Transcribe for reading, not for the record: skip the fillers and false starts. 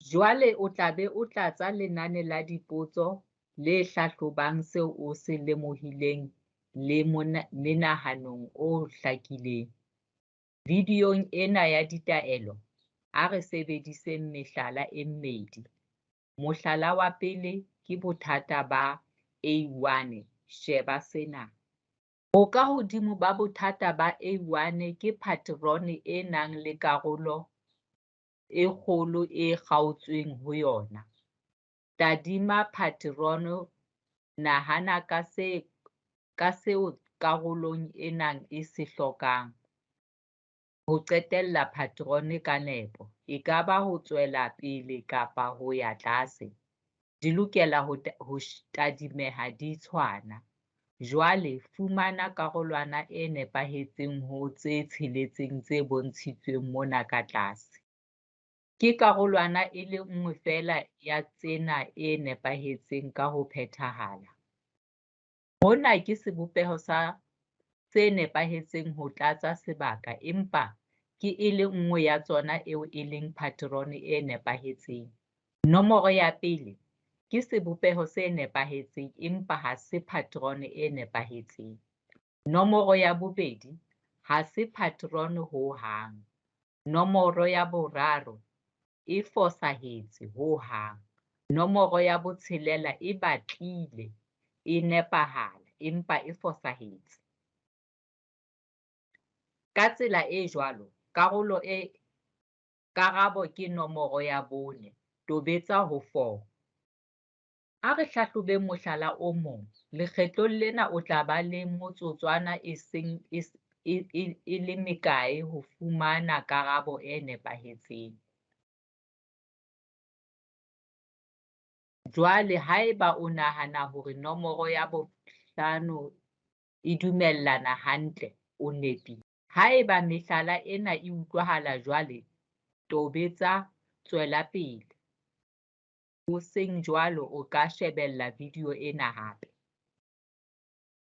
Jwale o tla be o tlatsa lenane la dipotso le hlahlobang seo o se lemohileng le menahanong o hlakileng. Videong ena ya ditaelo, a re sebediseng mehlala e mmedi. Mohlala wa pele ke bothata ba A1 Sheba sena. Bokahodimo ba bothata ba A1 ke paterone e nang le karolo e kgolo e kgaotsweng ho yona. Tadima paterone nahana ka seo karolo ena e se hlokang ho qetella paterone ka nepo, ekaba ho tswela pele kapa ho ya tlase, di lokela ho tadimeha di tshwana. Jwale fumana karolwana e nepahetseng ho tse tsheletseng tse bontshitsweng mona ka tlase. Ke karolwana e le nngwe feela ya tsena e nepahetseng ka ho phethahala. Hona ke sebopeho se nepahetseng ho tlatsa sebaka empa ke e le nngwe ya tsona eo e leng paterone e nepahetseng. Nomoro ya 1 ke sebopeho se nepahetseng empa ha se paterone e nepahetseng. Nomoro ya 2 ha se paterone ho hang. Nomoro ya 3 e fosahetse ho hang. Nomoro ya 6 e batlile e nepahala, empa e fosahetse. Ka tsela e jwalo, karabo ke nomoro ya 4. Tobetsa ho 4. A re hlahlobeng mohlala o mong. Lekgetlong lena o tla ba le metsotswana e le mekae ho fumana karabo e nepahetseng. Jwale haeba o nahana hore nomoro ya 5 e dumellana hantle, o nepile. Haeba mehlala ena e utlwahala jwale, tobetsa "Tswela pele". Ho seng jwalo o ka shebella video ena hape.